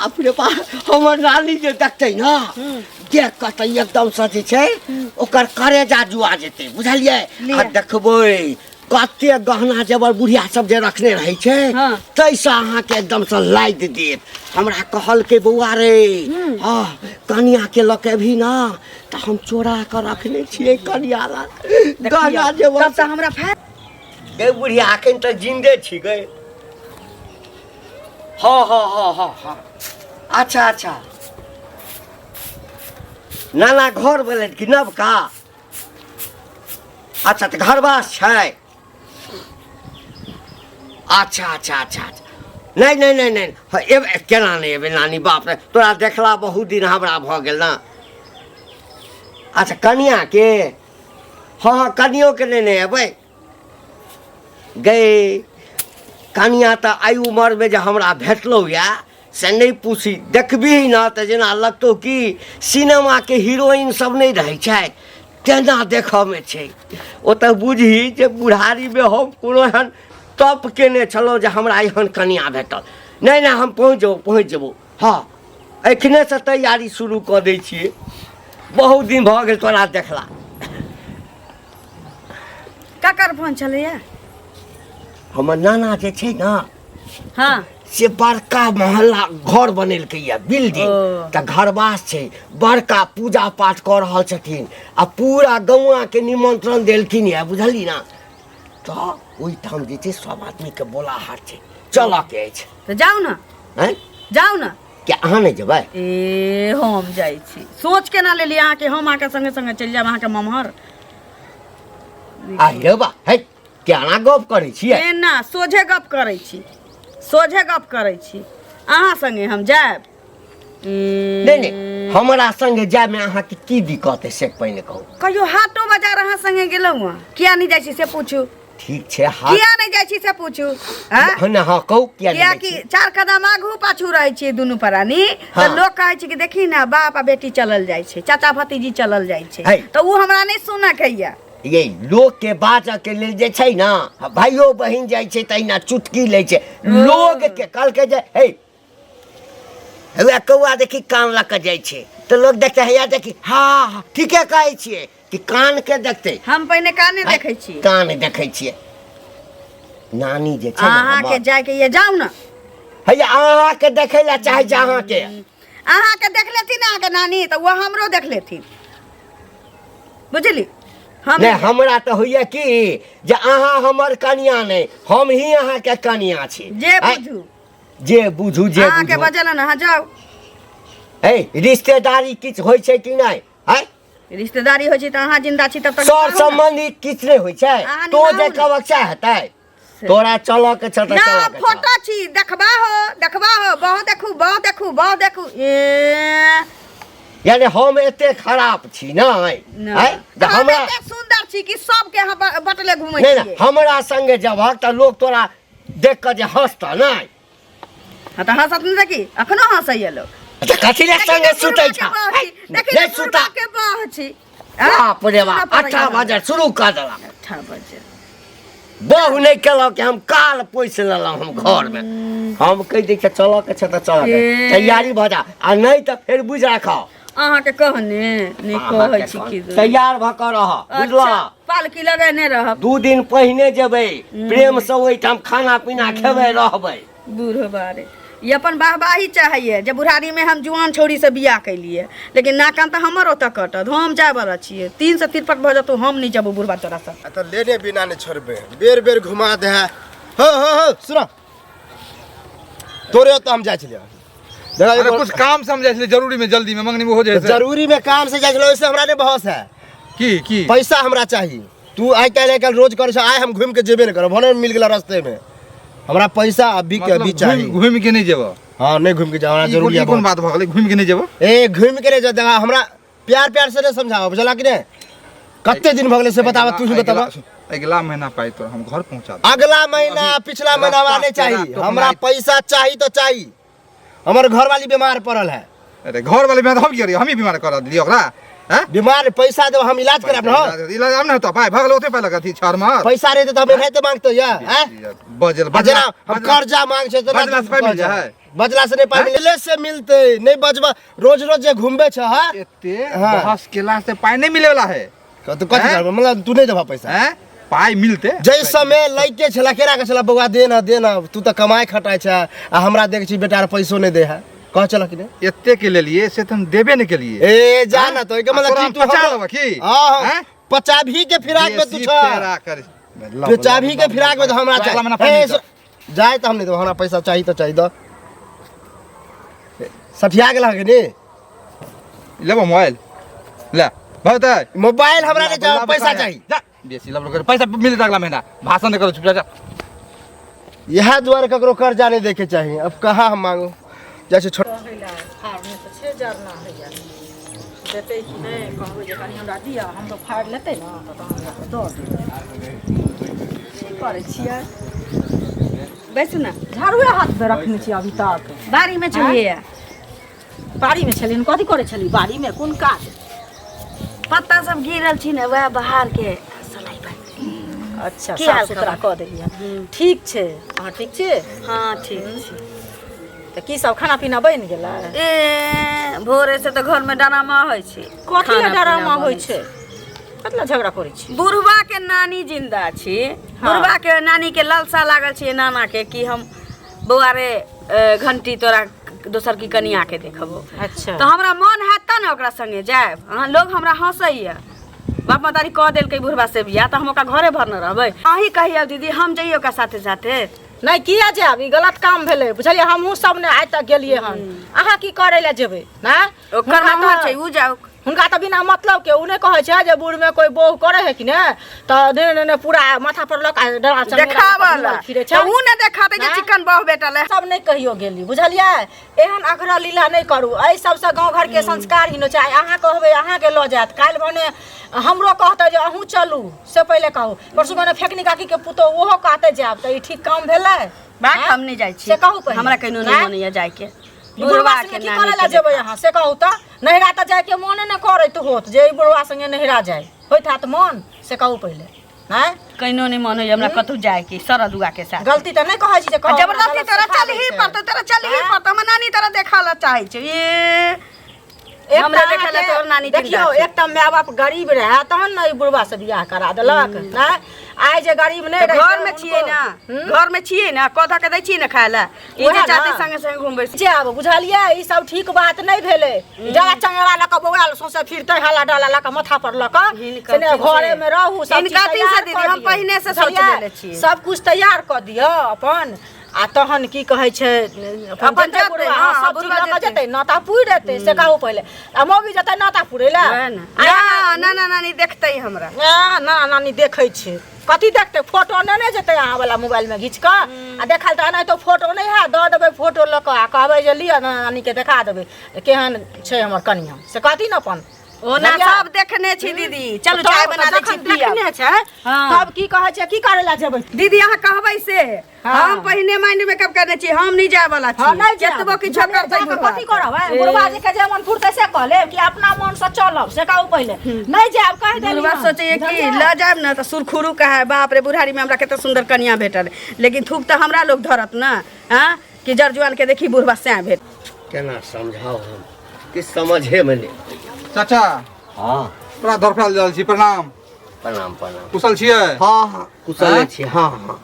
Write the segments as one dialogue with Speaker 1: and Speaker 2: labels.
Speaker 1: बाप रे बाप, हमर नानी जे देखतै ने, देख कऽ तऽ एकदमसँ जे छै ओकर करेजा जुआ जेतै, बुझलियै?
Speaker 2: लिअ।
Speaker 1: आ देखबै कते गहना जेवर बुढ़िया सब जे रखने रहै छै, ताहिसँ अहाँके एकदमसँ लादि देत। हमरा कहलकै, बौआ रे, हँ, कनियाके लऽ के अभी ने तऽ हम चोरा कऽ रखने छियै कनिया लग गहना जेवर।
Speaker 2: तब तऽ हमरा फायदा।
Speaker 1: गे बुढ़िया, अखन तऽ जिन्दे छी गे। हँ हँ हँ हँ हँ, अच्छा अच्छा। नाना घर भेलै कि नवका? अच्छा, तऽ घरवास छै। अच्छा अच्छा अच्छा अच्छा। नहि नहि नहि नहि, हँ, एबै, केना नहि एबै नानी? बाप रे, तोरा देखला बहुत दिन हमरा भऽ गेल ने। अच्छा, कनियाके? हँ हँ, कनियोके नेने एबै। गै कनिया तऽ एहि उमरमे जे हमरा भेटलौ यए से नहि पूछी। देखबही ने तऽ जेना लगतौ कि सिनेमाके हीरोइन सब नहि रहै छै तेना देखऽमे छै। ओ तऽ बुझही जे बुढ़ारीमे हम कोनो एहन तप केने छलहुँ जे हमरा एहन कनिया भेटल। नहि नहि, हम पहुँच जेबौ, पहुँच जेबौ। हँ, एखनेसँ तैयारी शुरू कऽ दै छियै। बहुत दिन भऽ गेल तोरा देखला।
Speaker 2: ककर फोन छलैया?
Speaker 1: हमर नाना जे छै ने, से बड़का मोहल्ला घर बनेलकै यऽ, बिल्डिंग।
Speaker 2: ओ।
Speaker 1: तऽ घरवास छै बड़का, पूजा पाठ कऽ रहल छथिन आ पूरा गौआके निमंत्रण देलखिन यऽ, बुझली ने? तऽ ओहिठाम जे छै सब आदमीके बोलाहट छै, चलऽके अछि।
Speaker 2: तऽ जाउ ने।
Speaker 1: आँय?
Speaker 2: जाउ ने।
Speaker 1: क्या, अहाँ नहि जेबै?
Speaker 2: ए, हम जाइ छी। सोच केना लेलियै अहाँके, हम अहाँके संगे संगे चलि जायब अहाँके ममहर?
Speaker 1: आ रे बा, है, केना गप करै छियै?
Speaker 2: एना सोझे गप करै छी, सोझे गप करै छी। अहाँ संगे हम जायब?
Speaker 1: नहि नहि, हमरा संगे जायमे अहाँके की दिक्कत है से पहिने कहू।
Speaker 2: कहियो हाटो बाजार अहाँ संगे गेलहुँ हँ? किया नहि जाइ छी से पूछू।
Speaker 1: ठीक छै, हाट
Speaker 2: किया नहि जाइ छी से पूछू। आँय?
Speaker 1: हँ, हँ, कहू, किया नहि
Speaker 2: किया
Speaker 1: जाइ
Speaker 2: कि
Speaker 1: छी?
Speaker 2: चार कदम आगू पाछू रहै छियै दुनू प्राणी तऽ लोक कहै छै कि देखी ने, बाप आ बेटी चलल जाइ छै, चाचा भतीजी चलल जाइ छै।
Speaker 1: है।
Speaker 2: तऽ ओ हमरा नहि सुनऽ के यऽ।
Speaker 1: ये लोक के बाजऽ के लेल जे छै ने, भाइयो बहिन जाइ छै तहिना चुटकी लै छै लोग के। कहलकै जे हे हौआ कौआ देखी, कान लऽ कऽ जाइ छै, तऽ लोक देखतै, हैया देखी। हँ हँ, ठीके कहै छियै कि कान के देखतै।
Speaker 2: हम पहिने काने देखै छी।
Speaker 1: कान देखै छियै। नानी जे छै ने
Speaker 2: अहाँके
Speaker 1: हमर,
Speaker 2: जायके यऽ, जाउ ने।
Speaker 1: हैया अहाँके देखै लए चाहै छै अहाँके।
Speaker 2: अहाँके देख लेथिन अहाँके नानी तऽ ओ हमरो देख लेथिन, बुझली? हम
Speaker 1: नहि, हमरा तऽ होइए कि जे अहाँ हमर कनिया नहि, हम ही अहाँके कनिया छी।
Speaker 2: जे
Speaker 1: आँय,
Speaker 2: बुझू।
Speaker 1: जे बुझू, जे
Speaker 2: अहाँके
Speaker 1: बुझू।
Speaker 2: बजल ने, अहाँ जाउ।
Speaker 1: हे, रिश्तेदारी किछु होइ छै कि नहि? आँय?
Speaker 2: रिश्तेदारी होइ छै तऽ अहाँ जिंदा छी तब तक
Speaker 1: सर
Speaker 2: निभाउ ने।
Speaker 1: सम्बन्धी किछु नहि होइ छै।
Speaker 2: अहाँ
Speaker 1: तो
Speaker 2: निभाउ
Speaker 1: जे
Speaker 2: ने।
Speaker 1: कहबक सएह हेतै। तोरा चलऽ के छौ तऽ
Speaker 2: ना
Speaker 1: चलऽ के छौ।
Speaker 2: फोटो छी, देखबा हो, देखबा हो, बहुत देखू, बहुत देखू, बहुत देखू। ए
Speaker 1: यानी हम एते खराब छी नहि?
Speaker 2: ना।
Speaker 1: आँय? जे
Speaker 2: हम
Speaker 1: हमरा
Speaker 2: एते सुंदर छी कि सबके अहाँ बटले घुमै
Speaker 1: नहि नहि,
Speaker 2: छियै।
Speaker 1: हमरा संगे जबहक तऽ लोक तोरा देख कऽ जे हँसतऽ नहि?
Speaker 2: हाँ तऽ हँसत नहि तऽ की? अखनो हँसैया लोक।
Speaker 1: तऽ कथी लए संगे सुतै छह?
Speaker 2: देखी
Speaker 1: नहि सुता।
Speaker 2: के बाह छी।
Speaker 1: बाप रे बाप, 8 बजे शुरू कऽ देलक।
Speaker 2: 8 बजे।
Speaker 1: बहु नहि केलहुँ कि हम काल पोसि लेलहुँ हम घरमे। हम कहि दै छियै चलऽ के छै तऽ चलऽ के।
Speaker 2: ए।
Speaker 1: तैयारी भऽ जा आ नहि तऽ फेर बुझि राखऽ।
Speaker 2: अहाँके कहने नहि कहै छी की दू।
Speaker 1: तैयार भऽ कऽ रह, बुझलह?
Speaker 2: अच्छा, पालकी लगेने रहब।
Speaker 1: 2 दिन पहिने जेबै, प्रेमसँ ओहिठाम खाना पीना खेबै, रहबै।
Speaker 2: बूढ़ बारे ई अपन वाहवाही चाहैए जे बुढ़ारीमे हम जुआन छौड़ीसँ बियाह केलियै, लेकिन नाकान तऽ हमर ओतऽ कटत। हम जायवला छियै, 3 से तिरपट भऽ जेतौ, हम नहि जेबौ बुढ़बा तोरासँ।
Speaker 3: आ तऽ लेने बिना नहि छोड़बै, बेर बेर घुमा दे है। हो हो हो, सुनो, तोरे ओतऽ हम जाइ छलियै। देखा,
Speaker 4: अरे
Speaker 3: एगो-
Speaker 4: कुछ काम से हम जाइ छलियै, जरूरी में, जल्दी में, मंगनी में हो जाइ छै।
Speaker 3: जरूरी में काम से जाइ छलियै, ओहिसे हमरा नहि बहस है।
Speaker 4: की की?
Speaker 3: पैसा हमरा चाही। तू आइ काल्हि आइ काल्हि रोज करै छ। आइ हम घुमि के जेबे नहि करब, भने मिल गेला रस्ते में। हमरा पैसा अभी के
Speaker 4: मतलब
Speaker 3: अभी चाही।
Speaker 4: घुमि घुमि के नहि जेबऽ?
Speaker 3: हाँ, नहीं घुमि के जाओ, हमरा
Speaker 4: ई
Speaker 3: जरूरी
Speaker 4: कोन-
Speaker 3: है
Speaker 4: ई कोन
Speaker 3: बहुत।
Speaker 4: बात भऽ गेलै, घुमि के नहि जेबऽ?
Speaker 3: ए, घुमि के नहीं जाओ। देखा, हमरा प्यार प्यार से नहीं समझाओ, बुझला कि नहीं? कते दिन भऽ गेलै से बताबऽ, तू ही बताबऽ।
Speaker 4: अगिला महीना पाइ तो हम घर पहुंचा देब।
Speaker 3: अगला महीना, पिछला महीना हमरा नहीं
Speaker 4: रास्ता
Speaker 3: चाहिए।
Speaker 4: पेरा
Speaker 3: हमरा पैसा चाहिए तो चाहिए। हमर घरवाली बीमार पड़ल है।
Speaker 4: अरे, घर वाले में हम की करियै? हमही बीमार कर दिलियै ओकरा? हैं?
Speaker 3: बीमार, पैसा देब, हम इलाज कराब न।
Speaker 4: इलाज आब ने होतौ, पाइ भऽ गेल ओते पाइ लगत छर में।
Speaker 3: पैसा रहते तऽ हम एनाहिते मांगतो या हैं?
Speaker 4: बजल
Speaker 3: आ जेना हम कर्जा मांग छै तऽ
Speaker 4: बजला से पाइ मिल जाइ है?
Speaker 3: बजला से नहीं पाई मिले से मिलते नहीं बजबा रोज रोज जे घूमबे छ हां
Speaker 4: एते
Speaker 3: हाँ।
Speaker 4: बहस केला से पाई नहीं मिले वाला है
Speaker 3: तो कथी
Speaker 4: हैं?
Speaker 3: करबो मतलब तू नहीं देबा पैसा
Speaker 4: हैं पाई मिलते
Speaker 3: जै समय लैके छला केरा के छला बौआ दे ना दे ना तू तऽ कमाइ खटाइ छ आ हमरा देख छी बेटा पैसो नहीं दे है कह चल कि नहीं
Speaker 4: एते के लेलिए से तो हम देबे नहीं के लिए
Speaker 3: ए जा ना तो एके मतलब
Speaker 4: तोरा
Speaker 3: की तू
Speaker 4: पचा
Speaker 3: हमरो-
Speaker 4: लेबा की?
Speaker 3: हां हां
Speaker 4: हैं?
Speaker 3: पचाभी के फिराक में तू
Speaker 4: बेसी
Speaker 3: छ
Speaker 4: फेरा कर
Speaker 3: पचाभी के फिराक में तो हमरा
Speaker 4: अगला महीना
Speaker 3: चाही
Speaker 4: पाई
Speaker 3: ए,
Speaker 4: मिलतौ।
Speaker 3: जाए तऽ हम नहीं देबो हमरा पैसा चाही तऽ चाही दऽ सठिया गेल कि नहीं
Speaker 4: लेबो मोबाइल ले भरतै
Speaker 3: मोबाइल हमरा नहीं चाही पैसा चाही
Speaker 4: जा बेसी लब कर पैसा मिलत अगला महीना भाषण नहीं करो चुप जा जा
Speaker 3: इएह दुआरे ककरो कर्जा नहीं देके चाही अब कहाँ हम मांगू जैसे छोट
Speaker 5: फाड़ने तऽ छै जरना होइए देतै कि नहि कहबै जे कनि हमरा दिअ हमरो फाड़ि लेतै ने तऽ तहन जाकऽ दऽ देबै की करै छियै
Speaker 2: बैसू ने
Speaker 5: झाड़ुए हाथमे रखने छियै अभी तक
Speaker 2: बाड़ीमे छलियै
Speaker 5: बाड़ीमे छलियै कथी करै छलियै बाड़ीमे कोन काज
Speaker 2: पत्ता सब गिरल छी ने वएह बाहर के सलाई पर
Speaker 5: अच्छा
Speaker 2: की हाल
Speaker 5: साफ सुथरा
Speaker 2: खबर?
Speaker 5: कऽ देलियै ठीक छै अहाँ ठीक छी
Speaker 2: हँ ठीक छै
Speaker 5: तऽ की सब खाना पीना बनि गेलै
Speaker 2: ए भोरे से तऽ घर में डरामा होइ छै
Speaker 5: कथी लए
Speaker 2: खाना पीना
Speaker 5: डरामा होइ
Speaker 2: बनै
Speaker 5: छै कथी लए झगड़ा करै छी
Speaker 2: बुढ़वा के नानी जिंदा छी बुढ़वा के नानी के लालसा लागल छै नाना के कि हम बौआ रे घंटी तोरा दोसर की कनिया के देखबो
Speaker 5: अच्छा
Speaker 2: तऽ हमरा मन हैत तऽ ने ओकरा संगे जायब अहाँ लोग हमरा हंसैया बाप महतारी कह देलकै बुढ़वा से बियाह तऽ हम ओकरा घरे भरने रहबै अहीं कहियौ दीदी हम जइयै ओकरा साथे साथे
Speaker 5: नहि किया जायब ई गलत काम भेलै बुझलियै हमहूँ सब नहि आइ तक गेलियै हन अहाँ की करै लए जेबै ने
Speaker 2: ओकर नम्हर छै उ जाउ
Speaker 5: हुनका तऽ बिना मतलब के उ नहि कहै छै जे बूढ़मे कोइ बहु करै है कि ने तऽ ने ने ने पूरा माथा पर लऽ कऽ डरा चंगेरा लऽ कऽ
Speaker 2: देखावला
Speaker 5: घूमल फिरै छै
Speaker 2: तऽ उ ने देखातै जे
Speaker 5: आँय?
Speaker 2: चिकन बहु बेटा ले
Speaker 5: सब नहि कहियो गेली बुझलियै एहन अखरा लीला नहि करू एहि सबसँ गाँव घरके संस्कार हीन छै आइ अहाँ कहबै अहाँके लऽ जायत काल्हि भने हमरो कहतै जे अहूँ चलू से पहिले कहू परसू भने फेकनी काकीके पुतोहु ओहो कहतै जायब तऽ ई ठीक काम भेलै
Speaker 2: बात
Speaker 5: आँय?
Speaker 2: हम नहि जाइ छी
Speaker 5: से कहू पहिले
Speaker 2: हमरा कहिनो नहि
Speaker 5: आँय?
Speaker 2: मन यऽ जाइके
Speaker 5: ई बुढ़वा संगे की करै लए जेबै अहाँ से कहू तऽ नैहरा तऽ जाइके मोने नहि करैत होत जे ई बुढ़वा संगे नैहरा जाय होइत हैत मन से कहू पहिले आँय
Speaker 2: कहिनो नहि मन होइए हमरा कतहु जाइके सरदुआ के साथ
Speaker 5: गलती तऽ नहि कहै छी जे कहू हमरा
Speaker 2: जबरदस्ती
Speaker 5: गलत
Speaker 2: तोरा
Speaker 5: सिखा
Speaker 2: चल
Speaker 5: दै
Speaker 2: ही
Speaker 5: छै।
Speaker 2: पड़तौ तोरा चल ही
Speaker 5: आँय?
Speaker 2: पड़तौ हमर नानी तोरा देखा ला चाहै छै ए
Speaker 5: एक
Speaker 2: हमरा
Speaker 5: तऽ
Speaker 2: देखै ला
Speaker 5: अहाँके-
Speaker 2: तोहर नानी जिंदा
Speaker 5: देखियौ
Speaker 2: छै।
Speaker 5: एक तऽ माय बाप गरीब रहए तहन ने ई बुढ़वा से बियाह करा देलक नहि आइ जे गरीब नहि
Speaker 2: तऽ
Speaker 5: रहितै
Speaker 2: घर में छियै
Speaker 5: हुनको-
Speaker 2: ना
Speaker 5: हम्म?
Speaker 2: घर में छियै ना कऽ के दै छियै ने खाय ला ई जे
Speaker 5: उएह ना।
Speaker 2: चाहते संगे संगे घुमबै
Speaker 5: जे आब बुझलियै ई सब ठीक बात नहि भेलै जरा चंगेरा लऽ कऽ बौआल सौंसे फिरतै हला डाला लऽ कऽ माथा पर लऽ कऽ
Speaker 2: हिनकर
Speaker 5: से ने
Speaker 2: तीन से-
Speaker 5: घरे मे रहू सब चीज
Speaker 2: हिनका तीन से
Speaker 5: तैयार
Speaker 2: दीदी,
Speaker 5: कऽ
Speaker 2: हम
Speaker 5: दियौ।
Speaker 2: पहिने से सोच
Speaker 5: बुझलियै?
Speaker 2: लेने छियै।
Speaker 5: सब कुछ तैयार कऽ दियौ अपन आ तहन की कहै छै अपन
Speaker 2: अपन
Speaker 5: जेतै
Speaker 2: जेतै,
Speaker 5: बुढ़वा,
Speaker 2: हँ,
Speaker 5: सब चीज
Speaker 2: बुढ़वा
Speaker 5: लऽ कऽ
Speaker 2: जेतै।
Speaker 5: जेतै नाता पुरि एतै से कहू पहिले आ मौगी जेतै नाता पुरै लए
Speaker 2: वएह ने। ना ना ना नानी देखतै हमरा
Speaker 5: ना ना नानी देखै छै कथी देखतै फोटो नेने जेतै अहाँ वाला मोबाइल में घीच कऽ आ देखल तऽ एनाहितो फोटो नहि हैत दऽ देबै फोटो लऽ कऽ आ कहबै जे लिअ ना नानीके देखा देबै केहन छै हमर कनिया से कहती ने अपन
Speaker 2: ओना
Speaker 5: बुझलियै?
Speaker 2: सब देखने छी दीदी चलू
Speaker 5: तब
Speaker 2: चाय बना दै छी
Speaker 5: जखन
Speaker 2: पियब
Speaker 5: देखने छै
Speaker 2: हाँ।
Speaker 5: तब की कहै छै की करै लए जेबै
Speaker 2: दीदी अहाँ कहबै से
Speaker 5: हाँ।
Speaker 2: हम पहिने माइंड मेकअप करने छी हम नहीं जाय वाला छी
Speaker 5: हाँ, नहि जायब।
Speaker 2: केतबो किछो करतै
Speaker 5: जाकऽ
Speaker 2: बुढ़वा।
Speaker 5: कथी करब आँय? बुढ़वा जी के जे मन फुरतै से कह लेब कि अपना मन से चलब से कहू पहिले नहि जायब कहि देली
Speaker 2: बुढ़वा
Speaker 5: हन।
Speaker 2: सोचैए कि
Speaker 5: बुझलियै?
Speaker 2: लऽ जायब ने तऽ सुरखुरु कहे बाप रे बुढ़ारी में हमरा कते सुंदर कनिया भेटल लेकिन थूक तऽ हमरा लोग धरत ना हाँ कि जर जुआन के देखी बुढ़वा सैं भेट
Speaker 1: केना समझाउ हम कि समझेमे नहि अबैए।
Speaker 4: चाचा
Speaker 1: हँ
Speaker 4: तोरा धरफड़ायल रहल छी प्रणाम
Speaker 1: प्रणाम प्रणाम
Speaker 4: कुशल छियै
Speaker 1: हँ हँ कुशले
Speaker 4: आँय?
Speaker 1: छी हँ हँ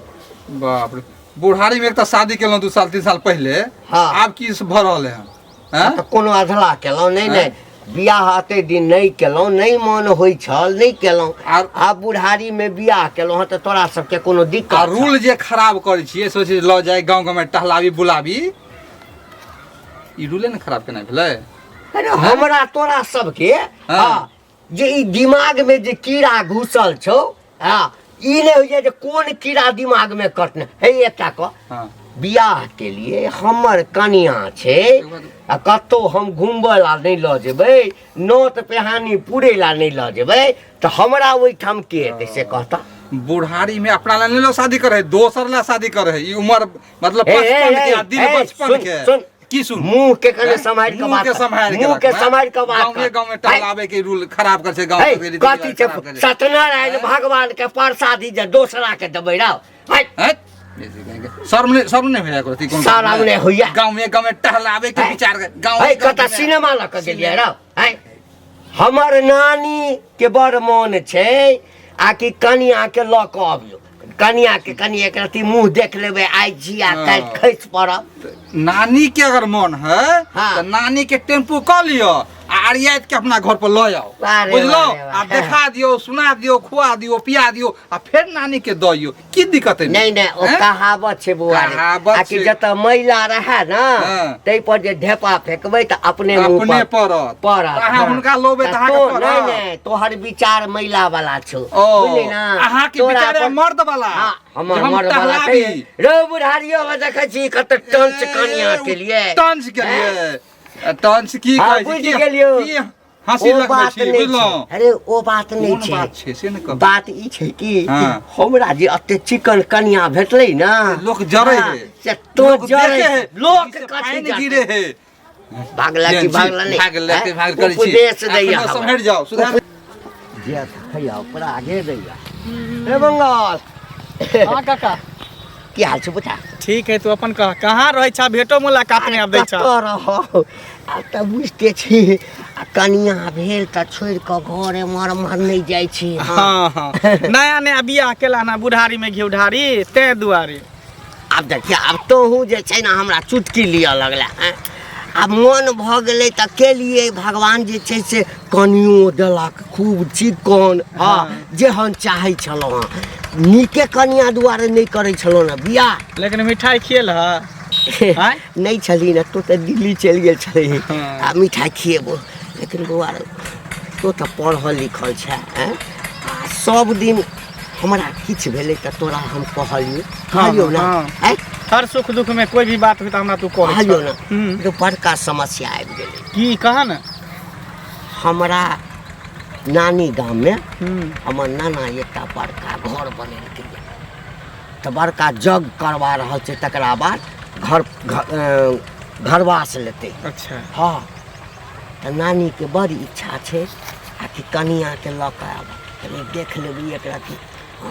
Speaker 4: बाप रे बुढ़ारी में एक तऽ शादी केलहुँ 2 साल 3 साल पहिले
Speaker 1: हाँ।
Speaker 4: आब की भऽ रहल है आँय?
Speaker 1: तऽ कोनो अधला केलहुँ नहि नहि बियाह अते दिन नहि केलहुँ नहि मन होइ छल नहि केलहुँ आब बुढ़ारीमे बियाह केलहुँ हँ तऽ तोरा सबके कोनो दिक्कत
Speaker 4: आ रूल जे खराब करै छियै सोचै लऽ जाय गाँव गाँवमे टहलाबी बुलाबी ई रूले ने खराब केनाइ भेलै
Speaker 1: अरे हमरा तोरा सबके हँ जे ई दिमागमे जे कीड़ा घुसल छौ हँ ई नहि होइए जे कोन कीड़ा दिमागमे कटने हे एकटा कह
Speaker 4: हँ
Speaker 1: बियाह के लिए हमर कनिया छै आ कतौ हम घुमबै ला नहि लऽ जेबै नोत पेहानी पुरै ला नहि लऽ जेबै तऽ हमरा ओहिठाम के एतै से कहता
Speaker 4: बुढ़ारी में अपना ला नहीं लोग शादी करे है दोसर ला शादी करे है ई उम्र मतलब
Speaker 1: ए, ए,
Speaker 4: 55 के
Speaker 1: ए,
Speaker 4: आ दिन
Speaker 1: ए,
Speaker 4: 55
Speaker 1: सुन,
Speaker 4: के
Speaker 1: सुन।
Speaker 4: की सुन
Speaker 1: मुंह के कने
Speaker 4: हैं?
Speaker 1: सम्हारि के
Speaker 4: मुंह
Speaker 1: बात
Speaker 4: के
Speaker 1: कर।
Speaker 4: सम्हारि के
Speaker 1: मुंह के
Speaker 4: रखबै।
Speaker 1: सम्हारि के बात
Speaker 4: गाँवे
Speaker 1: कर।
Speaker 4: गाँव में टहलावे के रूल खराब कर छै गाँव
Speaker 1: हे
Speaker 4: के रीति
Speaker 1: कथी
Speaker 4: रिवाज
Speaker 1: छै
Speaker 4: खराब कर छै।
Speaker 1: सत्यनारायण भगवान के प्रसादी जे दोसरा के देबै राव है
Speaker 4: हैं? शर्म नहीं, शर्म नहीं होइया करती कोन?
Speaker 1: शर्म नहि होइया।
Speaker 4: गाँव में, गाँव में टहलावे के विचार गाँव
Speaker 1: है कतऽ सिनेमा लऽ कऽ गेलियै रौ? है हमर नानी के बड़ मोन छै आ कि कनिया के लऽ कऽ अबियौ, कनिया के कनि एक रत्ती मुँह देख लेबै, आइ जी आ काल्हि खसि पड़ब।
Speaker 4: नानी के अगर मन है
Speaker 1: हाँ।
Speaker 4: तो नानी के टेम्पू कऽ लिअ आ अरियाइत के अपना घर पर लऽ आउ,
Speaker 1: अरे
Speaker 4: बुझलौ?
Speaker 1: वाह रे
Speaker 4: आ
Speaker 1: वाह।
Speaker 4: देखा दियौ, सुना दियौ, खुआ दियौ, पिया दियौ आ फेर नानी के दऽ दियौ, की दिक्कत है?
Speaker 1: नहि नहि, ओ
Speaker 4: हैं?
Speaker 1: कहावत छै बौआ रे।
Speaker 4: कहावत
Speaker 1: आ कि
Speaker 4: छै।
Speaker 1: जतऽ मैला रहै ने
Speaker 4: हाँ।
Speaker 1: ताहि पर जे ढेपा फेकबै तऽ अपने मुँह
Speaker 4: अपने
Speaker 1: पर
Speaker 4: पड़त।
Speaker 1: पड़त।
Speaker 4: अहाँ
Speaker 1: हाँ।
Speaker 4: हुनका लोबै तऽ
Speaker 1: तऽ
Speaker 4: अहाँके
Speaker 1: तो
Speaker 4: पड़त।
Speaker 1: नहि नहि, तोहर विचार मैला वाला छौ,
Speaker 4: ओ
Speaker 1: बुझली ना?
Speaker 4: अहाँके
Speaker 1: तोरा
Speaker 4: विचार है
Speaker 1: पर-
Speaker 4: मर्द वाला।
Speaker 1: हाँ, हमर
Speaker 4: जे हम
Speaker 1: मर्द वाला
Speaker 4: टहलाबी।
Speaker 1: छै। रौ बुढ़ारियो में देखै छी कते टंच कनिया के लिए।
Speaker 4: टंच के लिए टंच की
Speaker 1: हाँ,
Speaker 4: कहै छी?
Speaker 1: बुझि गेलियौ।
Speaker 4: की हँसी
Speaker 1: ओ
Speaker 4: लगबै
Speaker 1: बात
Speaker 4: छी?
Speaker 1: नहि छै।
Speaker 4: बुझलहुँ?
Speaker 1: अरे ओ बात नहि
Speaker 4: कोन
Speaker 1: छै।
Speaker 4: बात छै से ने कहू।
Speaker 1: बात ई छै कि
Speaker 4: हाँ।
Speaker 1: हमरा जे एते चिकन कनिया भेटलै ना,
Speaker 4: लोक जरै
Speaker 1: हाँ,
Speaker 4: है।
Speaker 1: से तो
Speaker 4: लोक
Speaker 1: जरै
Speaker 4: देखे है,
Speaker 1: लोक
Speaker 4: से
Speaker 1: कथी
Speaker 4: पानि
Speaker 1: जरतै?
Speaker 4: गिरे है।
Speaker 1: भागला कि भागला नहि?
Speaker 4: भागला कि
Speaker 1: हैं?
Speaker 4: भागल करै छी।
Speaker 1: उपदेश दैया
Speaker 4: एखनो
Speaker 1: हमरा।
Speaker 4: सम्हरि जाउ, सुधार।
Speaker 1: जे खैया ओकरा आगे दैया। रे बंगाल।
Speaker 6: हाँ काका।
Speaker 1: की हाल छै बता?
Speaker 6: ठीक है, तू अपन कह, कहाँ रहै छा? भेटो मुलाकात नहीं आब दै छा।
Speaker 1: कतऽ रहौ, आब तऽ बुझिते छी, आ कनिया भेल तऽ छोड़ि कऽ घर एम्हर एम्हर नहि जाइ छी।
Speaker 6: हाँ हाँ, नया नया बियाह केला ना, बुढ़ारी में घी ढारी, ते दुआरे।
Speaker 1: आब देखिए, आब तोहूँ जे छै ने हमरा चुटकी लिअ लगला हैं। आब मन भऽ गेलै तऽ केलियै, भगवान जे छै से कनियो देलक खूब चिकन। हँ, जेहन चाहै छलहुँ हँ, नीके कनिया दुआरे नहि करै छलहुँ ने बियाह।
Speaker 6: लेकिन मिठाई खिएल है? आँय?
Speaker 1: नहि छलही ने, तू तऽ दिल्ली चलि गेल छलही।
Speaker 6: हाँ।
Speaker 1: आ मिठाई खिएबो, लेकिन बौआ रे, तू तऽ पढ़ल लिखल छै हैं? आ सब दिन हमरा किछु भेलै तऽ तोरा हम कहलियौ, कहलियौ ने?
Speaker 6: हाँ।
Speaker 1: आँय?
Speaker 6: हर सुख दुख में कोई भी बात हुई तो हमरा तू कहै
Speaker 1: कहलियौ
Speaker 6: छह।
Speaker 1: ने?
Speaker 6: हम्म।
Speaker 1: एगो बड़का समस्या आबि गेलै।
Speaker 6: की कहा ने?
Speaker 1: हमरा नानी गाममे
Speaker 6: हम्म।
Speaker 1: हमर नाना एकटा बड़का घर बनेलकै, तऽ बड़का जग करवा रहल छै, तकरा बाद घर घरवास लेतै।
Speaker 6: अच्छा।
Speaker 1: हँ, तऽ नानीके बड़ इच्छा छै आ कि कनियाके लऽ कऽ आबऽ, कनि देख लेबै एकरा की।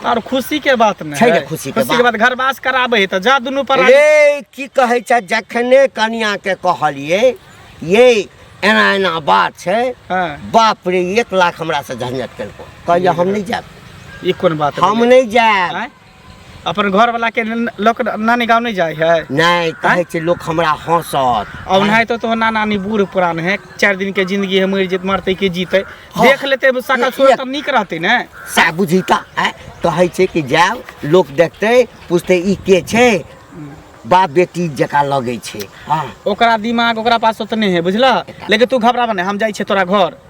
Speaker 6: और खुशी के बात ने
Speaker 1: छै ने
Speaker 6: है।
Speaker 1: खुशी के
Speaker 6: खुशी के
Speaker 1: बात।
Speaker 6: बात, घरवास कराबे है तऽ जा दुनू पर।
Speaker 1: रे की कहै छै, जखने कनियाके कहलियै ये एना एना बात छै,
Speaker 6: हाँ।
Speaker 1: बाप रे, 1 लाख हमरा से झंझट केलको, कहलियै हम नहि जायब।
Speaker 6: ई कोन बात
Speaker 1: हम
Speaker 6: भेलै?
Speaker 1: नहि जायब।
Speaker 6: आँय? अपन घर वाला के लोक नानी गाँव नहीं जाए है?
Speaker 1: नहि, कहै छै लोक हमरा हँसत।
Speaker 6: और ओनाहितो तो नाना नानी बूढ़ पुरान है, 4 दिन के जिंदगी है, मर जेत, मरते के जीते।
Speaker 1: हाँ।
Speaker 6: देख लेते सकल सूरत तऽ नीक रहते ने।
Speaker 1: सएह बुझी तऽ आँय, कहै छै कि जायब, लोक देखतै, पुछतै ई के छै, बाप बेटी जकाँ लगै छै। हँ।
Speaker 6: ओकरा दिमाग ओकरा पास ओतने है, बुझला? लेकिन तू घबराबा नहीं, हम जाइ छियै तोरा घर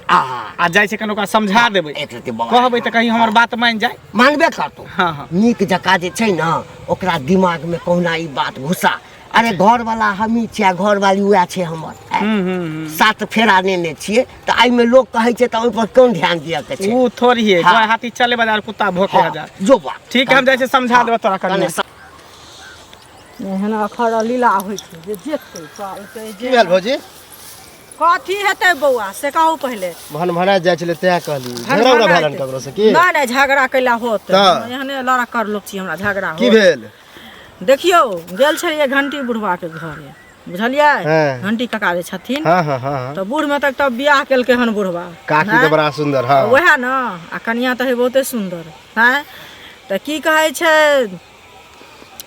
Speaker 6: आ जाइ छै, कनि ओकरा समझा देबै,
Speaker 1: एक रत्ती बौआ।
Speaker 6: कहबै तऽ कहीं हमर बात मानि जाय।
Speaker 1: मानबे करतौ।
Speaker 6: हाँ हाँ।
Speaker 1: नीक जकाँ जे छै ने ओकरा दिमागमे कहुना ई बात घुसा। अरे घरवाला हमही छियै आ घरवाली उएह छै हमर, आँय?
Speaker 6: हम्म हम्म हम्म।
Speaker 1: 7 फेरा नेने छियै, तऽ एहिमे लोक कहै छै तऽ ओहिपर कोन ध्यान दिअ के छै?
Speaker 6: ऊ थोड़ी है।
Speaker 1: हाँ।
Speaker 6: गाय हाथी चले बाजार, कुत्ता भोके
Speaker 1: हाँ,
Speaker 6: हजार।
Speaker 1: जो बात।
Speaker 6: ठीक है, हम जाइ छियै, समझा देबै तोरा कनिया।
Speaker 1: कने
Speaker 5: एहन अखर लीला होइ छै जे जेतै कहलकै
Speaker 3: की
Speaker 5: जे
Speaker 3: भेल भौजी?
Speaker 5: कथी हेतै बौआ, से कहू पहिले।
Speaker 3: भन भना जाइ छलै तैं कहली, झगड़ा उगड़ा भेलन ककरो से की?
Speaker 5: नहि नहि, झगड़ा कैला होत?
Speaker 3: तऽ?
Speaker 5: एहने लड़कर लोक छी, हमरा झगड़ा
Speaker 3: की
Speaker 5: होत?
Speaker 3: भेल?
Speaker 5: देखियौ, गेल छलियै घंटी बुढ़वा के घरे, बुझलियै?
Speaker 3: हाँ।
Speaker 5: घंटी काका जे छथिन।
Speaker 3: हाँ हाँ हाँ हाँ
Speaker 5: तऽ बूढ़ में तक तब बियाह केलकै हन बुढ़वा।
Speaker 3: काकी तऽ बड़ा सुंदर। हाँ।
Speaker 5: वएह ने, आ कनिया तऽ है बहुते सुंदर हैं। तऽ की कहै छै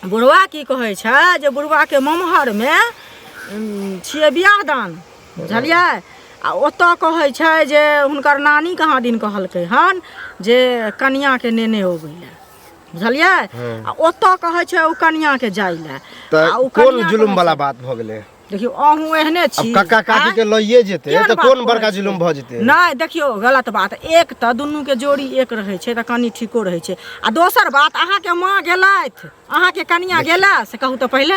Speaker 5: बुढ़वा, की कहै छै जे बुढ़वाके ममहरमे छियै बियाह दान, बुझलियै? आ ओतऽ कहै छै जे हुनकर नानी कहाँ दिन कहलकै हन जे कनियाके नेने अबै लए, बुझलियै? आ ओतऽ कहै छै ओ कनियाके जाइ लए।
Speaker 3: तऽ
Speaker 5: आ ओ
Speaker 3: कोन
Speaker 5: कनिया
Speaker 3: जुलुम
Speaker 5: कहै
Speaker 3: वाला
Speaker 5: छै-
Speaker 3: बात भऽ गेलै?
Speaker 5: देखियौ, अहूँ एहने
Speaker 3: अब
Speaker 5: छी।
Speaker 3: काका काकी
Speaker 5: आँय?
Speaker 3: के लइए जेतै
Speaker 5: केहन
Speaker 3: तऽ
Speaker 5: बात
Speaker 3: कोन
Speaker 5: कहै
Speaker 3: बड़का
Speaker 5: छियै?
Speaker 3: जुलुम भऽ जेतै?
Speaker 5: नहि, देखियौ, गलत बात। एक तऽ दुनूके जोड़ी एक रहै छै तऽ कनि ठीको रहै छै, आ दोसर बात अहाँके माँ गेलथि, अहाँके कनिया गेला, से कहू तऽ पहिले।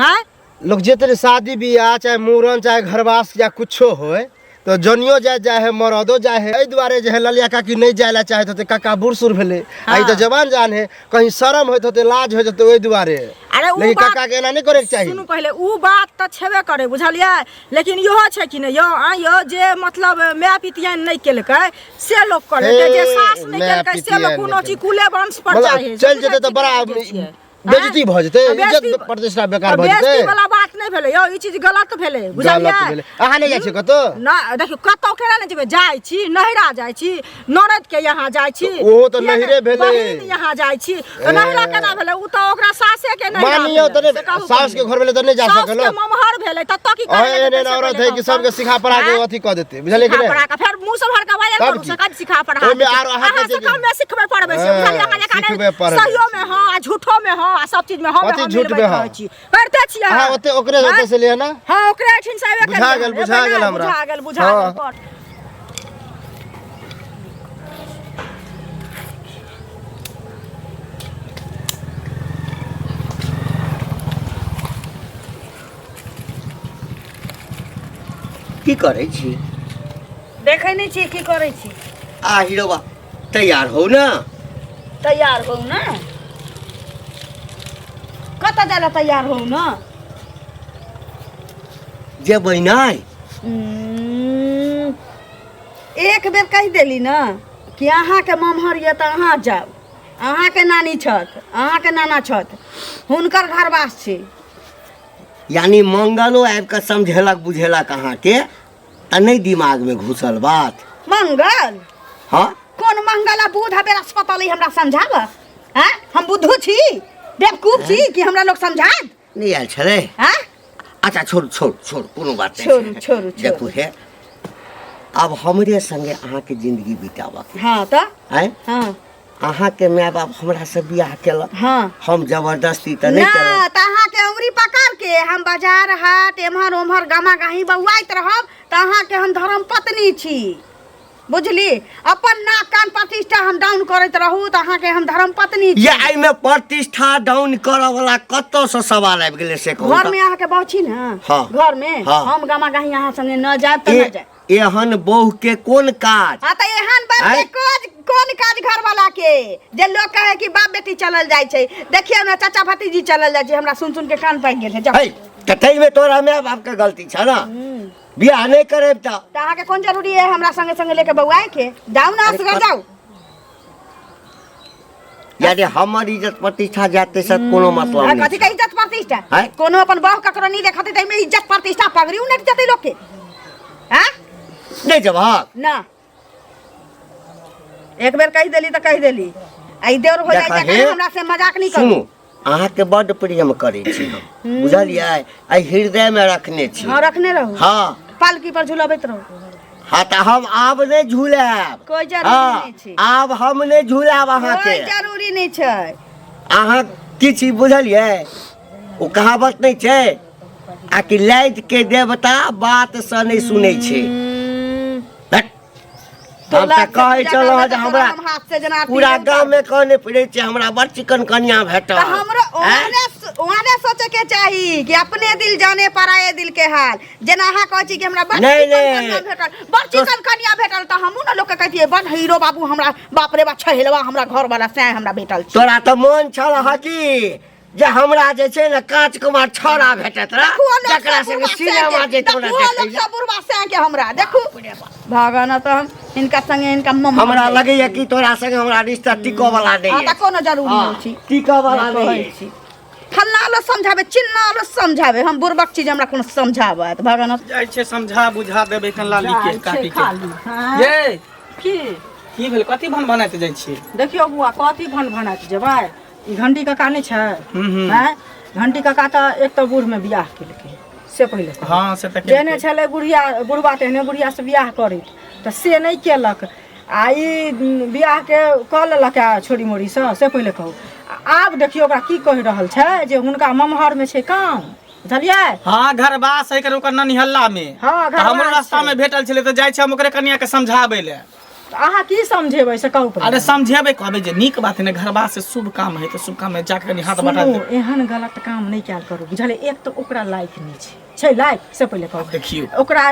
Speaker 5: आँय?
Speaker 3: लोग जेतै शादी बियाह, चाहे मूड़न, चाहे घरवास या कुछो होय, तऽ जनियो जाय जाय है, मरदो जाय है। एहि दुआरे जे है ललिया काकी नहि जाय ला चाहैत होतै। काका बूढ़ सूढ़ भेलै आ ई तऽ जवान जान है, कहीं शरम होइत होतै, लाज होइत होतै ओहि दुआरे।
Speaker 5: अरे उ
Speaker 3: लेकिन
Speaker 5: बात
Speaker 3: काका के एना नहि करैके चाही।
Speaker 5: सुनू पहिले, उ बात तऽ छेबे करे, बुझलियै? लेकिन इहो छै कि नहि यौ, आँ यौ, जे मतलब माय पितियान नहि केलकै से लोक कऽ लेतै, जे
Speaker 3: हे,
Speaker 5: सास नहि
Speaker 3: माय
Speaker 5: केलकै से लोक
Speaker 3: पितियान
Speaker 5: कोनो
Speaker 3: नहि
Speaker 5: चीज कुले वंश पर
Speaker 3: मतलब
Speaker 5: चाहे
Speaker 3: चलि जेतै तऽ बड़ा
Speaker 5: बुझै छियै?
Speaker 3: बेइज्जती भऽ जेतै,
Speaker 5: आ
Speaker 3: इज्जत प्रतिष्ठा बेकार भऽ जेतै।
Speaker 5: बेइज्जती वाला बात नहि भेलै यौ, ई चीज गलत भेलै, बुझलियै?
Speaker 3: गलत भेलै। अहाँ नहि जाइ छियै कतौ?
Speaker 5: ना, देखियौ कतौ केना नहि जेबै, जाइ छी नैहरा, जाइ छी ननद के यहाँ जाइ छी।
Speaker 3: ओहो तऽ
Speaker 5: किया नहि?
Speaker 3: नैहरे भेलै।
Speaker 5: बहिन यहाँ जाइ छी तऽ नैहरा केना भेलै? ओ तऽ ओकरा सासे के नैहरा
Speaker 3: मानियौ तऽ
Speaker 5: भेलै,
Speaker 3: नहि,
Speaker 5: से कहू
Speaker 3: साउस के
Speaker 5: पहिले।
Speaker 3: घर भेलै तऽ नहि जा
Speaker 5: साउस
Speaker 3: सकल।
Speaker 5: के ममहर भेलै ततऽ की
Speaker 3: अहाँ
Speaker 5: करै
Speaker 3: एहन
Speaker 5: जेतै
Speaker 3: एहन
Speaker 5: से
Speaker 3: औरत
Speaker 5: पहिले
Speaker 3: है कि
Speaker 5: कहू।
Speaker 3: सबके सिखा पढ़ा के
Speaker 5: आँय?
Speaker 3: अथी कऽ देतै, बुझलियै कि
Speaker 5: सिखा
Speaker 3: नहि?
Speaker 5: पढ़ा के फेर मुँह से भर के बाजल
Speaker 3: तब
Speaker 5: करू,
Speaker 3: की?
Speaker 5: से कथी सिखा पढ़ा
Speaker 3: ओहिमे
Speaker 5: देतै?
Speaker 3: आरो अहाँके
Speaker 5: अहाँ
Speaker 3: जे
Speaker 5: से कमे सिखबै पढ़बै से,
Speaker 3: हँ,
Speaker 5: बुझलियै? अहाँ जकाँ नहि,
Speaker 3: सिखबै पढ़बै।
Speaker 5: सहियो में हँ आ झूठो में हँ आ सब चीज में हँ में
Speaker 3: कथी
Speaker 5: हँ
Speaker 3: झूठ
Speaker 5: मिलबैत
Speaker 3: में हँ?
Speaker 5: रहै छी, करिते छियै
Speaker 3: अहाँ ओते ओकरे
Speaker 5: आँय?
Speaker 3: ओते से लिअ ने।
Speaker 5: हँ, ओकरे एहिठिन से एबे
Speaker 3: बुझा
Speaker 5: केलियै
Speaker 3: गेल,
Speaker 5: हन।
Speaker 3: बुझा
Speaker 5: एबै
Speaker 3: गेल
Speaker 5: ने,
Speaker 3: हमरा।
Speaker 5: बुझा गेल, बुझा
Speaker 3: हँ।
Speaker 5: गेल। कर
Speaker 1: की करै छी?
Speaker 2: देखै नहि छी की करै छी?
Speaker 1: आ हीरोबा, तैयार हो ना।
Speaker 2: तैयार हो ना? कतऽ जाय लए तैयार हो ना?
Speaker 1: जेबै नहि?
Speaker 2: एक बेर कहि देली ने कि अहाँके ममहर यऽ तऽ अहाँ जाउ, अहाँके नानी छथि, अहाँके नाना छथि, हुनकर घरवास छी।
Speaker 1: यानी मंगलो आबि कऽ समझेलक बुझेलक अहाँके तऽ नहि दिमागमे घुसल बात?
Speaker 2: मंगल?
Speaker 1: हाँ।
Speaker 2: कोन मंगल आ बुध आ बृहस्पति अइ हमरा समझाबऽ? आँय, हम बुद्धू छी, बेवकूफ छी कि हमरा लोक समझायत?
Speaker 1: नहि आयल छलै?
Speaker 2: आँय?
Speaker 1: अच्छा छोड़ू छोड़ू छोड़ू, कोनो बात नहि।
Speaker 2: छोड़ू, छोड़ू, छोड़ू।
Speaker 1: देखू हे, आब हमरे संगे अहाँके जिंदगी बिताबऽ।
Speaker 2: हाँ तऽ।
Speaker 1: आँय?
Speaker 2: हाँ।
Speaker 1: अहाँके माय बाप हमरा से बियाह केलक।
Speaker 2: हाँ।
Speaker 1: हम जबरदस्ती तऽ नहि
Speaker 2: ना
Speaker 1: केलहुँ।
Speaker 2: तऽ अहाँके उंगरी पकड़ के हम बाजार हाट एम्हर ओम्हर गामा गाही बौआइत रहब तऽ अहाँके हम धर्म पत्नी छी, बुझली? अपन नाक कान प्रतिष्ठा हम डाउन करैत रहू तऽ अहाँके हम धर्म पत्नी छी।
Speaker 1: या एहिमे प्रतिष्ठा डाउन करऽ वाला कतऽ से सवाल आबि गेलै से कहू
Speaker 2: घर
Speaker 1: तऽ?
Speaker 2: में अहाँके बहु छी ने?
Speaker 1: हाँ।
Speaker 2: घर में?
Speaker 1: हाँ।
Speaker 2: हम गामा गाही अहाँ संगे न जायब तऽ न जायब।
Speaker 1: एहन बहु के कोन काज?
Speaker 2: हाँ तऽ एहन बाप के
Speaker 1: आँय?
Speaker 2: कोज कोन काज घर वाला के, जे लोग कहे कि बाप बेटी चलल जाइ छै। देखियौ ने, चाचा भतीजी चलल जाइ छै। हमरा सुन सुन के कान पाकि गेल है, जाउ।
Speaker 1: है तऽ ताहिमे तोरा माय बाप के गलती छ ने, बियाह नहि करेब तऽ।
Speaker 2: तऽ अहाँके कोन जरूरी है हमरा संगे संगे लेके बौआए के? जाउ ने,
Speaker 1: अरे
Speaker 2: असगर जाउ।
Speaker 1: यानी हमर इज्जत प्रतिष्ठा जाते से कोनो मतलब
Speaker 2: आ
Speaker 1: नहीं।
Speaker 2: कथी के इज्जत प्रतिष्ठा?
Speaker 1: आँय?
Speaker 2: कोनो अपन बहू ककरो नहीं देखते तऽ एहिमे इज्जत प्रतिष्ठा पगड़ी उनट जेतै लोक के। आँ?
Speaker 1: नहीं जबहक
Speaker 2: ना, एक बेर कहि देली तऽ कहि देली। आ ई देवर हो जाइ
Speaker 1: देखा
Speaker 2: छै,
Speaker 1: हे,
Speaker 2: हमरा से मजाक नहीं करू।
Speaker 1: सुनू, अहाँके बड्ड प्रेम करै छी हम, बुझलियै? एहि हृदयमे रखने छी।
Speaker 2: हाँ, रखने रहू।
Speaker 1: हाँ।
Speaker 2: पालकी पर झुलबैत रहू।
Speaker 1: हाँ तऽ हम आब नहि झुलायब।
Speaker 2: कोइ जरूरी
Speaker 1: हाँ,
Speaker 2: नहि छै।
Speaker 1: आब हम नहि झुलायब अहाँके।
Speaker 2: कोइ जरूरी नहि छै।
Speaker 1: अहाँ की छी बुझलियै? ओ कहावत नहि छै आ कि लाइट के देवता बात से नहि सुनै छै। हट। हम
Speaker 2: तोला
Speaker 1: तऽ कहै
Speaker 2: से पूजा
Speaker 1: छलहुँ
Speaker 2: करबै
Speaker 1: जे
Speaker 2: तऽ
Speaker 1: हमरा
Speaker 2: तोरा हम हाथ से जेना आरती
Speaker 1: पूरा
Speaker 2: लेब
Speaker 1: गाँव में कहने फिरै छै हमरा बड़ चिकन कनिया भेटल।
Speaker 2: तऽ हमरो
Speaker 1: आँय?
Speaker 2: ओहने सोचे के चाही कि अपने दिल जाने पराये दिल के हाल। जेना अहाँ कहै छी कि हमरा बड़
Speaker 1: नहि,
Speaker 2: चिकन
Speaker 1: नहि।
Speaker 2: कनिया भेटल, बड़ चिकन कनिया भेटल, तऽ हमहूँ ने लोकके कहितियै बड़ हीरो बाबू हमरा, बाप रे बाप, छहेलवा हमरा घर वाला सैं हमरा भेटल छै।
Speaker 1: तोरा तऽ मन छल हँ कि जे हमरा जे छै ने काँच कुमार छौड़ा भेटत रह,
Speaker 2: देखू लोक
Speaker 1: जकरा
Speaker 2: सब
Speaker 1: संगे
Speaker 2: बुढ़बा
Speaker 1: सिनेमा
Speaker 2: सैं के,
Speaker 1: जैतौ ने
Speaker 2: देखू लोक
Speaker 1: देखै लए।
Speaker 2: सब बुढ़बा सैं के हमरा देखू भगवान तऽ हम हिनका संगे हिनका मम्मा
Speaker 1: हमरा लगैया कि तोरा संगे हमरा रिश्ता टिकऽ वाला नहि
Speaker 2: हाँ, तऽ
Speaker 1: अछि।
Speaker 2: कोनो जरूरी
Speaker 1: हाँ,
Speaker 2: नहि छी।
Speaker 1: टिकऽ वाला नहि
Speaker 2: कहै
Speaker 1: अछि।
Speaker 2: छी फल्ला लो समझाबे, चिल्ला लो समझाबे, हम बुड़बक चीज हमरा कोनो समझाबे तऽ भगवान
Speaker 6: जाइ छै समझा बुझा देबै कन लाली के
Speaker 5: जाइ छै
Speaker 6: काकी के।
Speaker 5: खाली, हाँ।
Speaker 6: ये
Speaker 5: की
Speaker 6: की भेल? कथी भन भनाइत जाइ छी?
Speaker 5: देखियौ बुआ, कथी भन भनाइत जेबै? ई घंटी काका नहि छै?
Speaker 6: हम्म।
Speaker 5: आँय, घंटी काका तऽ एक तऽ बूढ़मे बियाह केलकै से पहिले कहू।
Speaker 6: हाँ, से तऽ
Speaker 5: जेहने
Speaker 6: केलकै।
Speaker 5: छलै बुढ़िया बुढ़बा तेहने बुढ़िया से बियाह करैत तऽ से नहि केलक, आ ई बियाहके कऽ लेलक आ छोरी मोरीसँ से पहिले कहू। आ आब देखियौ ओकरा की कहि रहल छै जे हुनका ममहरमे छै काम, बुझलियै?
Speaker 6: हाँ, घरवास है ओकर ननिहल्ला में।
Speaker 5: हाँ,
Speaker 6: तऽ हमरो
Speaker 5: घरवास
Speaker 6: रास्ता
Speaker 5: छै।
Speaker 6: में भेटल छलै तऽ जाइ छै हम ओकरे कनिया के समझाबै लए।
Speaker 5: तऽ अहाँ की समझेबै से कहू पहिले।
Speaker 6: अरे समझेबै, कहबै जे नीक बात है ने, घरवास से शुभ काम है तऽ शुभ काम में जाके कनि हाथ बटा
Speaker 5: सुनू,
Speaker 6: देबै।
Speaker 5: एहन गलत काम नहि कयल करू, बुझलियै? एक तऽ ओकरा लायक नहि छै, छै लायक से पहिले कहू।
Speaker 6: देखियौ
Speaker 5: ओकरा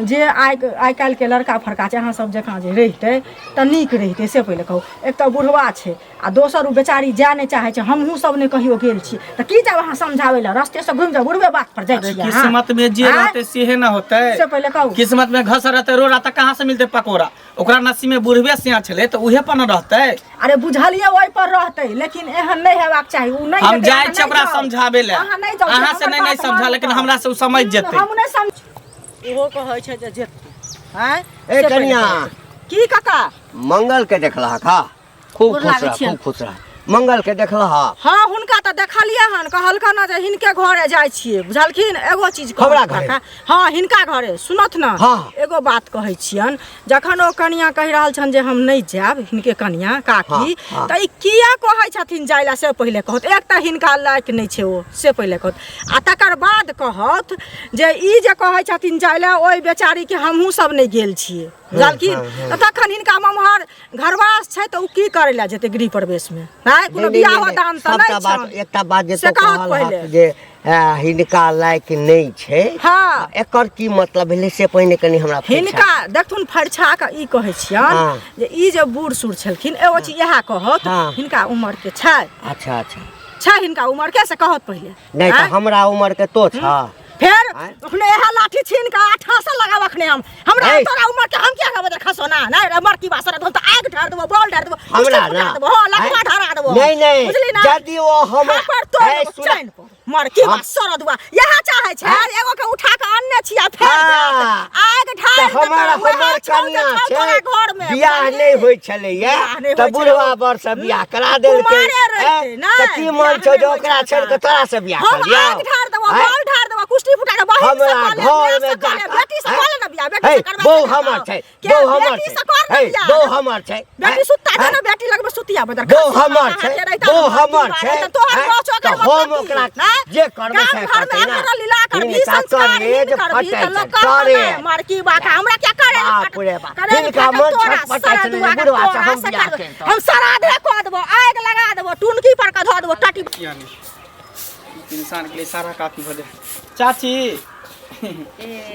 Speaker 5: जे आइ काल्हिके लड़का फड़का छै, अहाँ सब जकाँ जे रहितै तऽ नीक रहितै से पहिले कहू। एक तऽ बुढ़वा छै आ दोसर ओ बेचारी जाय नहि चाहै छै, हमहूँ सब नहि कहियो गेल छी, तऽ की जाब अहाँ समझाबै लए? रस्ते से घुमि जाउ, बुढ़बे बात पर जाइ
Speaker 6: अरे
Speaker 5: छियै अहाँ।
Speaker 6: किस्मत में जे
Speaker 5: आँय?
Speaker 6: रहतै सेहे न होतै
Speaker 5: से पहिले कहू।
Speaker 6: किस्मत में घस रहतै रोड़ा तऽ कहाँ से मिलतै पकौड़ा? ओकरा नसीब नसीब में बुढ़बे सिया छलै तऽ उहे पर न रहतै।
Speaker 5: अरे बुझलियै ओहि पर रहतै, लेकिन एहन नहि हेबाक चाही। ओ नहि
Speaker 6: हम
Speaker 5: हेतै,
Speaker 6: जाइ
Speaker 5: अहाँ
Speaker 6: छियै
Speaker 5: नहि
Speaker 6: ओकरा
Speaker 5: जाउ।
Speaker 6: समझाबै लए।
Speaker 5: अहाँ नहि जाउ,
Speaker 6: अहाँ से
Speaker 5: हमर
Speaker 6: नहि नहि
Speaker 5: बात
Speaker 6: समझा,
Speaker 5: मानू
Speaker 6: लेकिन
Speaker 5: तऽ।
Speaker 6: हमरा से ओ समझ जेतै।
Speaker 5: हम नहि समझ, ओहो कहै छै जे जेतै। आँय,
Speaker 1: ए
Speaker 5: से पहिले
Speaker 1: कनिया।
Speaker 5: कहू। की काका?
Speaker 1: मंगल के देखलहक? हा, खूब
Speaker 5: गोर
Speaker 1: खुश
Speaker 5: लागै
Speaker 1: रह।
Speaker 5: छियनि।
Speaker 1: खूब खुश रह। मंगल के देखलहक?
Speaker 5: हँ, हुनका तऽ देखलियै हन, कहलकन हन जे हिनके घरे जाइ छियै, बुझलखिन? एगो चीज कहब
Speaker 1: हमरा घरे?
Speaker 5: काका। हँ, हिनका घरे। सुनथ ने।
Speaker 1: हँ।
Speaker 5: एगो बात कहै छियनि, जखन ओ कनिया कहि रहल छनि जे हम नहि जायब, हिनके कनिया काकी,
Speaker 1: हँ, हँ।
Speaker 5: तऽ ई किया कहै छथिन जाय लए, से पहिले कहत। एक तऽ हिनका लायक नहि छै ओ, से पहिले कहत, आ तकर बाद कहत जे ई जे कहै छथिन जाय लए, ओहि बेचारीके हमहूँ सब नहि गेल छियै, बुझलखिन? तऽ तखन हिनका ममहर घरवास छै तऽ ओ की करै लए जेतै गृह प्रवेशमे? आँय, कोनो
Speaker 1: नहि, नहि,
Speaker 5: बियाहो
Speaker 1: नहि,
Speaker 5: दान तऽ
Speaker 1: सबटा
Speaker 5: नहि
Speaker 1: बात
Speaker 5: छनि।
Speaker 1: एकटा बात जे
Speaker 5: से
Speaker 1: तो
Speaker 5: कहत
Speaker 1: कहल
Speaker 5: पहिले।
Speaker 1: हक जे हिनका लायक नहि छै।
Speaker 5: हँ।
Speaker 1: एकर की मतलब भेलै से पहिने कनि हमरा फरिछा।
Speaker 5: हिनका देखथुन, फरिछा कऽ ई कहै छियनि जे ई जे बूढ़ सूढ़ छलखिन, एगो चीज इएह कहत, हिनका उमर के छै।
Speaker 1: अच्छा अच्छा।
Speaker 5: छै हिनका उमर के, से कहत पहिले।
Speaker 1: नहि तऽ
Speaker 5: आँय?
Speaker 1: हमरा उमर के तो छ।
Speaker 5: फेर
Speaker 1: आँय?
Speaker 5: अखने इएह लाठी छीन कऽ आठा से लगाब अखने हम। हमरा
Speaker 1: ऐ।
Speaker 5: तोरा उमर के हम क्या कहबै? देखा सोना नहीं रे मरकी बासर, हम तऽ आगि ढार देबो, बॉल ढार देबो,
Speaker 1: हमरा
Speaker 5: बिस्कुट
Speaker 1: ना
Speaker 5: फुटा देबो, हँ, लकवा
Speaker 1: आँय?
Speaker 5: ढारा देबो।
Speaker 1: नहीं नहीं,
Speaker 5: बुझली ना?
Speaker 1: यदि ओ हम
Speaker 5: थापड़ तोड़
Speaker 1: ऐ,
Speaker 5: देबो
Speaker 1: सुन।
Speaker 5: चैन पर मरकी बासर दुआ इएह चाहै छै।
Speaker 1: आँय?
Speaker 5: एगो के उठा के अनने छी आ फेर
Speaker 1: हाँ।
Speaker 5: देत। आगि ढार
Speaker 1: तऽ
Speaker 5: देतौ,
Speaker 1: हमर
Speaker 5: उएह
Speaker 1: हमर
Speaker 5: छौ जे
Speaker 1: कनिया
Speaker 5: छौ
Speaker 1: छै
Speaker 5: तोरा घर मे,
Speaker 1: बियाह
Speaker 5: बुझलही?
Speaker 1: नहि होइ छलैया
Speaker 5: बियाह नहि
Speaker 1: तऽ
Speaker 5: होइ छलै।
Speaker 1: बुढ़वा बर से बियाह करा देलकै।
Speaker 5: कुमारे रहितै,
Speaker 1: ऐं?
Speaker 5: नहि,
Speaker 1: तऽ की मन
Speaker 5: बियाह
Speaker 1: छौ
Speaker 5: नहि
Speaker 1: जे
Speaker 5: होइ
Speaker 1: ओकरा
Speaker 5: छलै।
Speaker 1: छोड़ि कऽ तोरा से बियाह
Speaker 5: हम
Speaker 1: कर लियौ?
Speaker 5: आगि ढार देबो,
Speaker 1: आँय?
Speaker 5: बॉल ढार देबो, कुश्ती फुटा देबो, बहिन से
Speaker 1: हमरा
Speaker 5: कऽ ले,
Speaker 1: घर
Speaker 5: माय
Speaker 1: मे
Speaker 5: से कऽ ले,
Speaker 1: जा
Speaker 5: बेटी से कऽ ले ने बियाह, बेटी
Speaker 1: हे
Speaker 5: से करबा
Speaker 1: बहू
Speaker 5: के
Speaker 1: हमर
Speaker 5: बताओ।
Speaker 1: छै,
Speaker 5: के
Speaker 1: बहू हमर
Speaker 5: बेटी
Speaker 1: छै,
Speaker 5: से कर ने
Speaker 1: हे
Speaker 5: बियाह।
Speaker 1: बहू हमर छै,
Speaker 5: बेटी सुत्ता छै
Speaker 1: हैं?
Speaker 5: ने, बेटी लगमे सुतिया बदर
Speaker 1: बहू हमर छै, बहू हमर छै,
Speaker 5: तोहर
Speaker 1: हैं?
Speaker 5: बहू चौकर
Speaker 1: तऽ हम
Speaker 5: मतलब की?
Speaker 1: ओकरा
Speaker 5: हैं?
Speaker 1: जे करबै
Speaker 5: गाम
Speaker 1: से
Speaker 5: घर में
Speaker 1: करतै ना।
Speaker 5: अखरा लीला करबी,
Speaker 1: हिनका
Speaker 5: संस्कार
Speaker 1: करेज
Speaker 5: हीन करबी,
Speaker 1: फटै
Speaker 5: तऽ लोक
Speaker 1: छै,
Speaker 5: करतै
Speaker 1: करे।
Speaker 5: नहि। मरकी बाका हमरा क्या करे?
Speaker 1: बाप रे बाप।
Speaker 5: करे
Speaker 1: हिनका
Speaker 5: फटत
Speaker 1: मन
Speaker 5: तोरा,
Speaker 1: छटपटाइ छलै जे
Speaker 5: सरा दुआ के
Speaker 1: बुढ़वा से
Speaker 5: तोरा
Speaker 1: हम
Speaker 5: से
Speaker 1: बियाह
Speaker 5: करबै।
Speaker 1: करितहुँ।
Speaker 5: हम श्राद्धे कऽ देबो, आगि लगा देबो, टुनकी पर कऽ धऽ देबो टटी।
Speaker 6: इंसान के लिए सारा काफी हो जाए। चाची,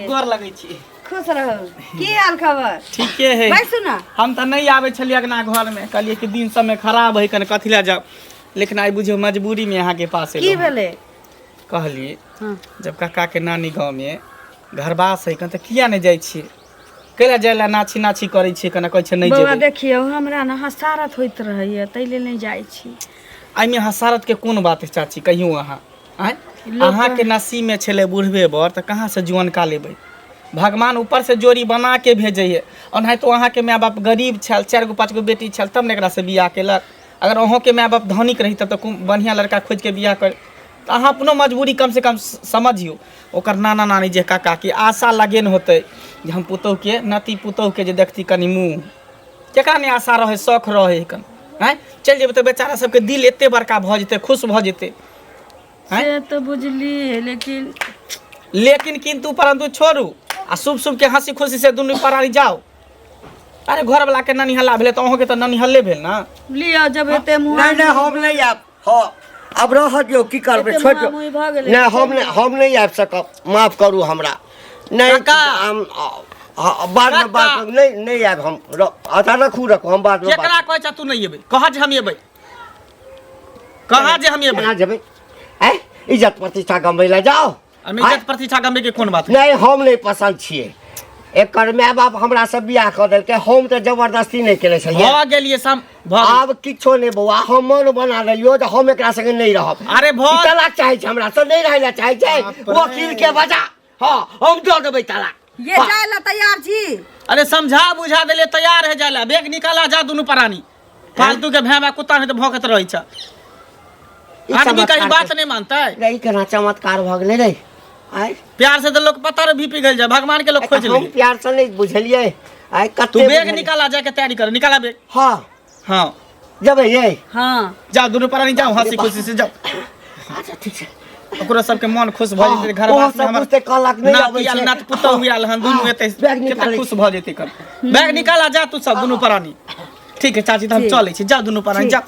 Speaker 6: गोर लगै छी।
Speaker 2: खुश रहू, की हाल खबर?
Speaker 6: ठीके है।
Speaker 2: बैसू ने।
Speaker 6: हम तऽ नहि आबै छलियै अगना घरमे, कहलियै कि दिन समय खराब है, कने कथी लए जाउ, लेकिन आइ बुझियौ मजबूरीमे अहाँके पास
Speaker 2: की
Speaker 6: एलहुँ।
Speaker 2: भेलै?
Speaker 6: कहलियै
Speaker 2: हँ।
Speaker 6: जब काका के नानी गाँवमे घरवास है कन तऽ किया नहि जाइ छियै? कैला जाइ लए नाची नाची करै छियै? कने कहै छियै नहि
Speaker 2: बौआ
Speaker 6: जेबै।
Speaker 2: देखियौ, हमरा ने हसारत होइत रहैया, ताहि लेल नहि जाइ छी।
Speaker 6: एहिमे हसारत के कोन बात है चाची, कहियौ अहाँ? आँय, अहाँके नसीबमे छलै बुढ़बे बर, तऽ कहाँसँ जुअनका लेबै? भगवान ऊपरसँ जोड़ी बना के भेजै है। ओनाहितो अहाँके माय बाप गरीब छल, 4 गो 5 गो बेटी छल, तब ने एकरासँ बियाह केलक। अगर अहूँके माय बाप धनिक रही तब तऽ बढ़िआँ लड़का खोजिके बियाह कर। तऽ अहाँ अपनो मजबूरी कमसँ कम समझियौ। ओकर नाना नानी जे काकाके आशा लगेन होतै जे हम पुतहुके नाती पुतहुके जे देखती कनि मुँह, केकरा नहि आशा रहै, शौख रहै कन? आँय, चलि जेबै तऽ बेचारा सबके दिल एते बड़का भऽ जेतै, खुश भऽ जेतै। आँय?
Speaker 2: से तऽ बुझलियै, लेकिन
Speaker 6: लेकिन किन्तु परन्तु छोड़ू आ शुभ शुभ के हंसी खुशी से दुनू प्राणी जाओ। अरे घरवला के ननिहल्ला भेलै तऽ अहूँके तऽ ननिहल्ले भेल ने।
Speaker 2: लिअ, जब एते मुँह
Speaker 1: नहि नहि, हम नहि आयब। हँ, आब रहऽ दियौ, की करबै,
Speaker 2: एते
Speaker 1: छोड़ि दियौ।
Speaker 2: मुँहामुँही भऽ गेलै।
Speaker 1: नहि, हम नहि, हम नहि आबि सकब, माफ करू हमरा। नहि
Speaker 6: काका।
Speaker 1: हम बादमे
Speaker 6: काका।
Speaker 1: बात नहि, नहि आयब हम। अच्छा, रखू रखू, हम बादमे बात
Speaker 6: केकरा कहै छ तू नहि एबै? कह जे हम एबै, कह जे हम एबै।
Speaker 1: केना जेबै? आँय, इज्जत प्रतिष्ठा गमबै लए जाउ?
Speaker 6: एहिमे इज्जत प्रतिष्ठा गमबै के कोन बात?
Speaker 1: नहि, हम नहि पसन्द छियै। एकर माय बाप हमरा से बियाह कऽ देलकै, हम तऽ जबरदस्ती नहि केने छलियै।
Speaker 6: भऽ गेलियै सम भऽ गेल।
Speaker 1: आब किछो नहि बौआ, हम मन बना लेलियो जे हम एकरा संगे नहि रहब।
Speaker 6: अरे भऽ
Speaker 1: ई तलाक चाहै छै, हमरा से नहि रहै लए चाहै छै।
Speaker 6: बाप रे।
Speaker 1: वकील के बजा, हाँ, हम दऽ देबै तलाक।
Speaker 2: ये जाय ला तैयार छी?
Speaker 6: अरे समझा बुझा देले, तैयार है जाय ला। बैग निकाला, जा दुनू प्राणी। फालतू के भैं कुत्ता नहीं तऽ भौंकैत रहै छै।
Speaker 1: ई
Speaker 6: आदमी कहीं
Speaker 1: चमत्कार
Speaker 6: बात नहीं मानतै।
Speaker 1: रे, ई केना चमत्कार भऽ गेलै रे? आइ
Speaker 6: प्यार से तऽ लोग पत्थर भी पिघल जाए, भगवान के लोग खोज
Speaker 1: हम
Speaker 6: ले।
Speaker 1: प्यार से नहि बुझलियै आइ
Speaker 6: तू
Speaker 1: कते
Speaker 6: बैग
Speaker 1: बुझलियै।
Speaker 6: निकाला, जाके तैयारी कर, निकाला बैग।
Speaker 1: हाँ।
Speaker 6: हाँ।
Speaker 1: जेबै ये?
Speaker 2: हाँ।
Speaker 6: जाओ दुनू प्राणी, जाओ, हंसी खुशी से जाओ।
Speaker 1: अच्छा, ठीक छै।
Speaker 6: ओकरो सबके मन खुश भऽ जेतै।
Speaker 1: हाँ,
Speaker 6: घर
Speaker 1: ओहो सब बुझतै, कहलक नहि
Speaker 6: नाति
Speaker 1: अबै
Speaker 6: आयल
Speaker 1: छै।
Speaker 6: नात पुतहु आयल हन दुनू
Speaker 1: हाँ,
Speaker 6: एतै
Speaker 1: बैग
Speaker 6: कते
Speaker 1: निकालै
Speaker 6: खुश भऽ जेतै। कर बैग निकाला, जा तू सब दुनू प्राणी। ठीक है चाची, तऽ हम चलै छी। जाओ दुनू प्राणी, जाओ।